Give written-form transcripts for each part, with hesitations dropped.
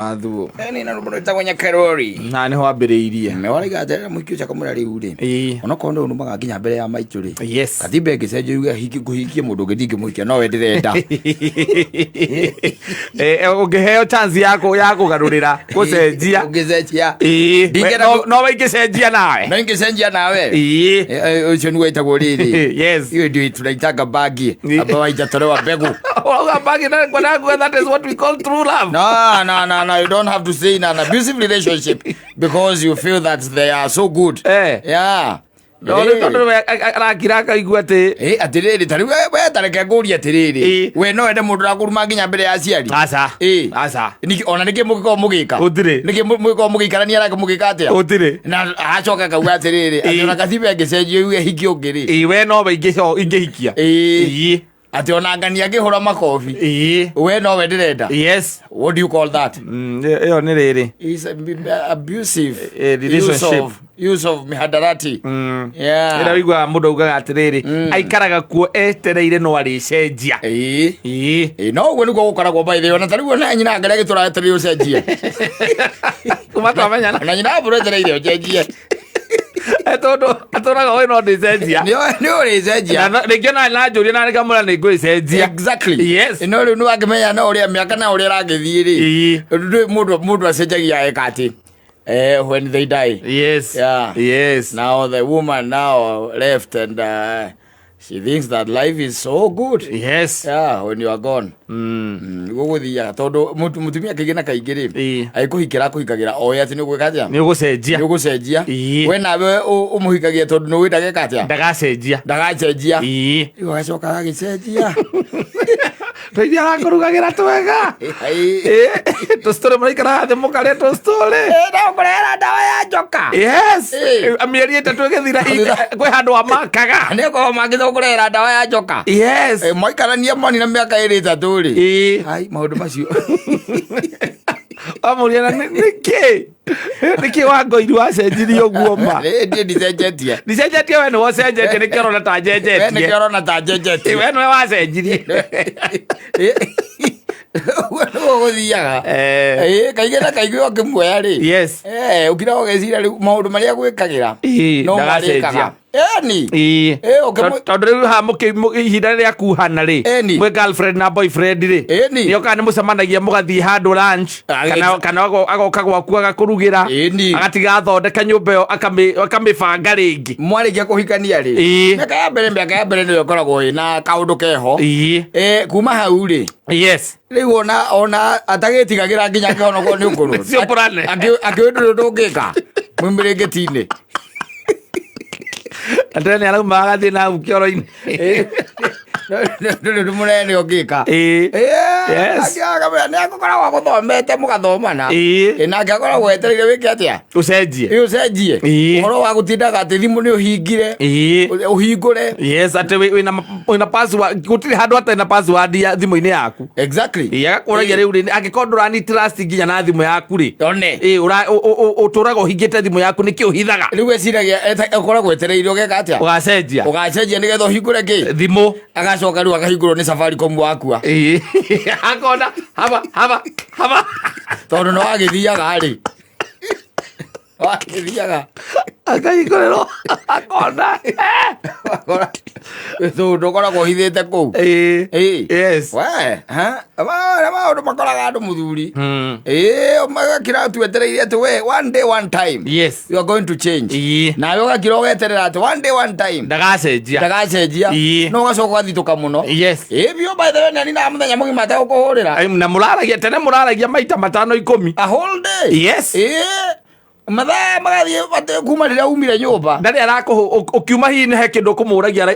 Athuo. Nĩ na rwĩmbo rwĩtagwo Nyakerori. Na nĩho ambĩrĩirie. Na waraiga atĩrĩra mũhiki ũcio akamwĩra rĩu rĩ. Ĩĩ. Onokorwo nĩ ũnumaga nginya mbere ya maitũ rĩ. Yes. Katiba ĩngĩcenjio yuge ngũhikie mũndũ ũngĩ ndingĩmũhikia nowe ndĩrenda. Eh, ũngĩheo chance ya ya kũgarũrĩra gũcenjia. Ũngĩcenjia. Ĩĩ. Ndingĩenda No ingĩcenjia nawe. No ingĩcenjia nawe. Ĩĩ. Eh, eh, Ũcio nĩguo ĩtagwo rĩrĩ. Yes. Hiyo ndio tunaitanga bangi ambayo haijatolewa mbegu. Urauga bangi na kwenda kuga that is what we call true love. No, no, no, no. You don't have to stay in an abusive relationship because you feel that they are so good. Eh. Yeah. No rĩu tondũ we arakira akaigua atĩ Eh, atĩrĩrĩ ta rĩu we ta reke ngũrie atĩrĩrĩ Ĩ. we no wende mũndũ ũrakũruma nginya mbere ya aciari aca. Ĩ. Aca. Ona nĩkĩ mũngĩkorwo mũgĩka Gũtirĩ. Nĩkĩ mũngĩkorwo mũgĩikarania nake mũgĩka atĩa Gũtirĩ. Na acoka akauga atĩrĩrĩ atĩ Ĩ. ona katiba ĩngĩcenjio yuge hikie ũngĩ rĩ. Ĩĩ we nowe ingĩhikia. Ĩ. Ĩĩ. Atĩ ona ngani angĩhũra makobi Ĩĩ. we nowe ndĩrenda. Yes. What do you call that? Ĩyo nĩ rĩrĩ. Is abusive Relationship. Use of mihadarati. Yeah. Ĩrĩa ũiguaga mũndũ augaga atĩrĩrĩ aikaraga kuo etereire no arĩcenjia. Ĩĩ. Ĩĩ. Ĩĩ, no ũguo nĩguo gũkoragwo by the way ona ta rĩu ona nyina ngarĩa gĩtũra etereire ũcenjie. Kuma twamenyana. Ona nyina mbũrũ etereire ũcenjie. Tondũ atũraga ũyũ no ndĩcenjia. Nĩ ũrĩcenjia. Rĩngĩ ona na njũria na ngamũra nĩ ngwĩcenjia. Exactly. Yes. No rĩu nĩ wakĩmenya no ũrĩa mĩaka na ũrĩa ĩragĩthiĩ rĩ. Ĩĩ. Ndũĩ mũndũ acenjagia eka atĩ when they die. Yes. Yeah. Yes. Now the woman now left and she thinks that life is so good. Yes. Yeah, when you are gone. Nĩguo gũthiaga tondũ mũtumia kaingĩ na kaingĩ rĩ Ĩĩ. agĩkũhikĩra akũhikagĩra oĩ atĩ nĩ ũgwĩka atĩa. Nĩ ũgũcenjia. Nĩ ũgũcenjia. Ĩĩ. We nawe ũmũhikagia tondũ nĩ ũĩ ndageka atĩa. Ndagacenjia. Ndagacenjia. Ĩĩ. Rĩu agacoka agagĩcenjia. Tũiria arakũrugagĩra twega. Ĩĩ. Tũcitũrĩ mũraikaraga thĩ mũkarĩa tũcitũrĩ. Ndakũrehera ndawa ya njoka. Yes. Ĩĩ. Mĩeri 3 ĩgĩthira kwĩ handũ amakaga. Nĩ korwo mangĩtwo kũrehera ndawa ya njoka. Yes. Mwaikarania mwanina mĩaka 2 3 rĩ. Ĩĩ. Hai maũndũ macio. Wamũria na nĩkĩ? Nĩkĩ wangoiru wacenjirie ũguo ma? Ĩĩ, niĩ ndicenjetie. Ndicenjetie we nĩwe ũcenjetie nĩkĩo ũrona ta We njenjetie. nĩkĩo ũrona ta njenjetie. We nĩwe wacenjirie. Ũguo nĩguo gũthiaga. Eh. Ĩĩ, kaingĩ na kaingĩ ũkĩmuoya rĩ. Yes. Ũkira ũgeciria rĩu maũndũ marĩa gwĩkagĩra. Ĩĩ, No ndagacenjia. marĩkaga. Ĩni. Ĩĩ. Ĩĩ, ũkĩmũ- Tondũ rĩu haha ihinda rĩa kuhana rĩ Ĩni. mwĩ girlfriend na boyfriend rĩ Ĩni. nĩ okaga nĩ mũcemanagia mũgathiĩ handũ lunch kana agoka gwaku agakũrugĩra Ĩni. agatiga athondeka nyũmba ĩyo akamĩbanga rĩngĩ. Mwarĩkia kũhikania rĩ. Ĩĩ. Mĩaka ya mbere nĩyo ĩkoragwo ĩna kaũndũ keho. Ĩĩ. Kuma hau rĩ. Yes. Rĩu ona atagĩtigagĩra nginya akĩhonokwo nĩ ũkũrũ. Nĩcio purane. Akĩũĩ ndũrĩ ũndũ ũngĩka. Mwĩmĩrĩngĩti-inĩ. Atene nĩ arauma agathiĩ na hau kĩoro-inĩ. Ndũrĩ ũndũ mũnene ũngĩka. Ĩĩ. Yes. Nĩ agũkoragwo agũthomete mũgathomana. Ĩĩ. Nake akoragwo etereire wĩke atĩa? Ũcenjie. Ĩ ũcenjie. Ĩĩ. Ũhoro wa gũtindaga atĩ thimũ nĩ ũhingire. Ĩĩ. Ũhingũre. Yes, atĩ wĩna password gũtirĩ handũ hatarĩ na password ya thimũ-inĩ yaku. Exactly. Ĩĩ, agakũragia rĩu rĩ angĩkorwo ndũrani trust nginya na thimũ yaku rĩ. One. Ĩĩ, ũtũraga ũhingĩte thimũ yaku nĩkĩ ũhithaga? Rĩu eciragia ũkoragwo etereire ũgeka atĩa? Ũgacenjia. Ũgacenjia nĩgetha ũhingũre kĩ? Thimũ. Agacoka rĩu akahingũrwo nĩ Safaricom wakua. Ĩĩ. Akona haba haba haba. Tondũ no agĩthiaga rĩ. Agĩthiaga. Akahingũrĩrwo akona. Tondũ ũkoragwo ũhithĩte kũu. Ĩĩ. Ĩĩ. Yes. We, ha? Maũndũ makoraga andũ mũthuri. Ĩĩ, magakira twetereire atĩ we one day one time. Yes. You are going to change. Ĩĩ. Nawe ũgakira ũgeterera atĩ one day one time. Ndagacenjia. Ndagacenjia. Ĩĩ. No ũgacoka ũgathitũka mũno. Yes. Ĩĩ biũ by the way nani na mũthenya mũgima ategũkũhũrĩra. Ai, na mũraragia tene mũraragia maita 5 10. A whole day. Yes. Ĩĩ. Mathaa magathiĩ atĩ kuma rĩrĩa umire nyũmba. Ndarĩ arakũhũ ũkiuma hihi nĩ he kĩndũ ũkũmũragia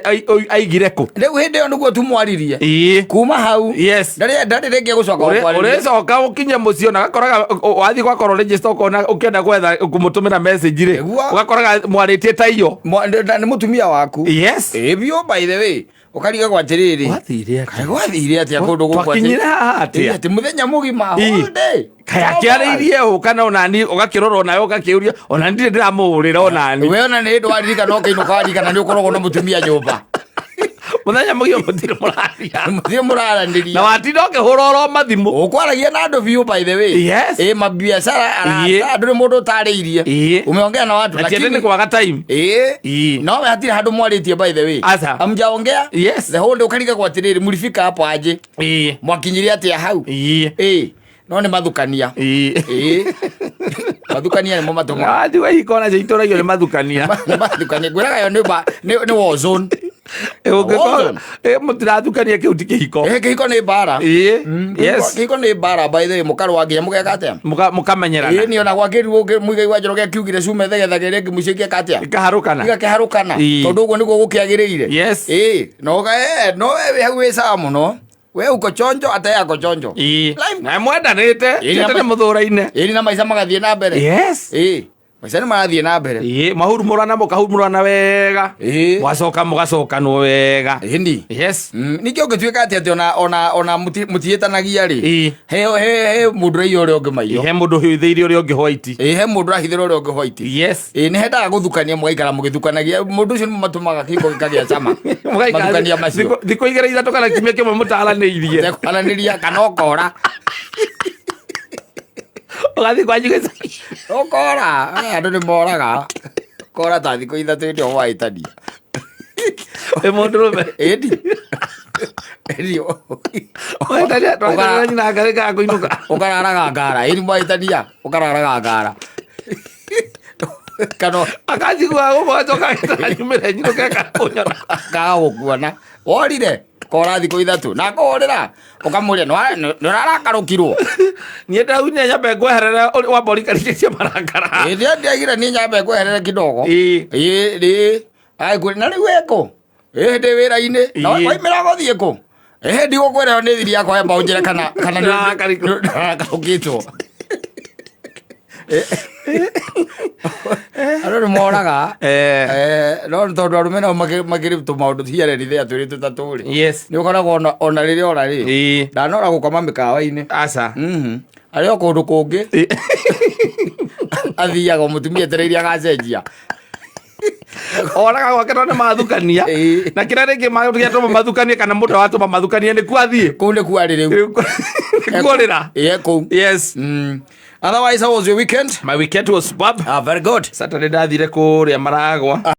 aigire kũ. Rĩu hĩndĩ ĩyo nĩguo tu mwaririe. Ĩĩ. Kuma hau. Yes. Ndarĩ rĩngĩ gũcoka gũkwarĩria. Ũrĩcoka ũkinye mũciĩ ona gakoraga wathiĩ gwakorwo register ũkona ũkĩenda gwetha kũmũtũmĩra message rĩ. Nĩguo. Ũgakoraga mwarĩtie ta iyo. Nĩ mũtumia waku. Yes. Ĩĩ biũ by the way. Ũkarigagwo atĩrĩrĩ. Gwathire Kaĩ gwathire atĩa kũndũ gũkũ atĩ- Twakinyire haha atĩa? Ĩĩ, atĩ mũthenya mũgima Ĩĩ. whole day. Kaĩ akĩarĩirie ũ kana onani ũgakĩrora onawe ũgakĩũria onani ndirĩ ndĩramũhũrĩra onani. We ona nĩ hĩndĩ waririkana ũkĩinũka waririkana nĩ ũkoragwo na mũtumia nyũmba. Muthenya mũgima mũtirĩ mũraria. Mũthiĩ mũraranĩria. Na watinda ũkĩhũra oro mathimũ. Ũkwaragia na andũ biũ, by the way. Yes. Ĩ mabiacara, arata, andũ nĩ mũndũ ũtarĩirie. Umeongea na watu. Na tiende nĩ kwaga time. Ĩ. Ĩ. No we hatirĩ handũ mwarĩtie, by the way. Aca. Hamjaongea. Yes. The whole day ũkarigagwo atĩrĩrĩ, mũrifika hapo aje? Mwakinyirie atĩa hau? Ĩ no nĩ mathukania. Ĩ mathukania nĩmo matũmaga. Wathiĩ wahika ona cio itũragio nĩ mathukania. Nĩ mathukania, ngwĩraga yo nĩ war zone. Ũngĩkorwo War zone. Mũtirathukania, kĩu ti kĩhiko. Ĩ, kĩhiko nĩ mbara. Yes. Kĩhiko nĩ mbara, by the way, mũkarũa nginya mũgeka atĩa? Mũkamenyerana. Ĩ niĩ ona gwakĩrirwo Mũigai wa Njoroge akiugire cume thegethage rĩngĩ mũciĩ gĩeka atĩa? Ikaharũkana. Igakĩharũkana. Tondũ ũguo nĩguo gũkĩagĩrĩire. Ĩ no no we wĩ hau wĩ sawa mũno, we uko chonjo ate yako chonjo. Na mwendanĩte Ĩ, tete nĩ mũthũraine. Ĩ na maica magathiĩ na mbere. Ĩ maica nĩ marathiĩ na mbere. Ĩ, mwahurumũrana, mũkahurumũrana wega. Mwacoka mũgacokanwo wega. Ĩni. Yes. Ningĩ ũngĩtuĩka atĩ ona mũtiĩtanagia rĩ, he mũndũ ũraiya ũrĩa ũngĩ maiyo. He mũndũ hithĩirie ũrĩa ũngĩ white. Ĩ, he mũndũ ũrahithĩra ũrĩa ũngĩ white. Yes. Ĩ nĩ hendaga gũthukania, mũgaikara mũgĩthukanagia mũndũ ũcio, nĩmo matũmaga kĩhiko gĩkagĩa cama. Mũgaikara Mathukania macio. Thikũ 2 3 kana kiumia kĩmwe mũtaranĩirie. Ũtekwaranĩria kana ũkora. Ũgathiĩ kwanyu gĩcagi. Ũkora. Andũ nĩ moraga, ũkora ta thikũ 3 hĩndĩ ĩyo wahĩtania. Ĩ mũndũrũme. Ĩndi ĩndi. Wahĩtania twahĩtania nyina ngarĩ kaga kũinũka. Ũkararaga ngara, ĩni mwahĩtania ũkararaga ngara kana Akajigua gũkũ, acoka nyumĩre nyinũke kakũnyona. Kaga gũkuona worire kora thikũ 3 na kũhũrĩra ũkamũria nĩ ũrarakarũkirwo. Niĩ ndaunya nyambe ngweherere wamba ũrikarikĩtie marakara. Ĩndĩ ndiagire niĩ nyambe ngweherere kidogo. Ĩ. Ĩ rĩ na rĩu ĩkũ ĩ ndĩ wĩra-inĩ na waimĩra gũthiĩ kũ? Ĩ ndigũkwĩra, ĩyo nĩ thiri yakwa, amba ũnjĩre kana Nĩũrakarũkĩtwo. nĩũrakarũkĩtwo. Andũ nĩ moraga. No nĩ tondũ arũme nao makĩrĩ tũmaũndũ hiarerithia twĩrĩ tũtatũ rĩ, nĩ ũkoragwo ona rĩrĩa ora rĩ, ndanora gũkoma mĩkawa-inĩ. Aca. Arĩ o kũndũ kũngĩ athiaga mũtumia etereire agacenjia. Oraga gwake no nĩ mathukania. Na kĩrĩa rĩngĩ gĩatũma mathukanie kana mũndũ watũma mathukanie nĩ kuathiĩ. Kũu nĩ kuarĩ rĩu. Nĩkuorĩra. Ĩ kũu. Yes. Otherwise, how was your weekend? My weekend was superb. Ah, very good. Saturday ndathire kũrĩa Maragwa.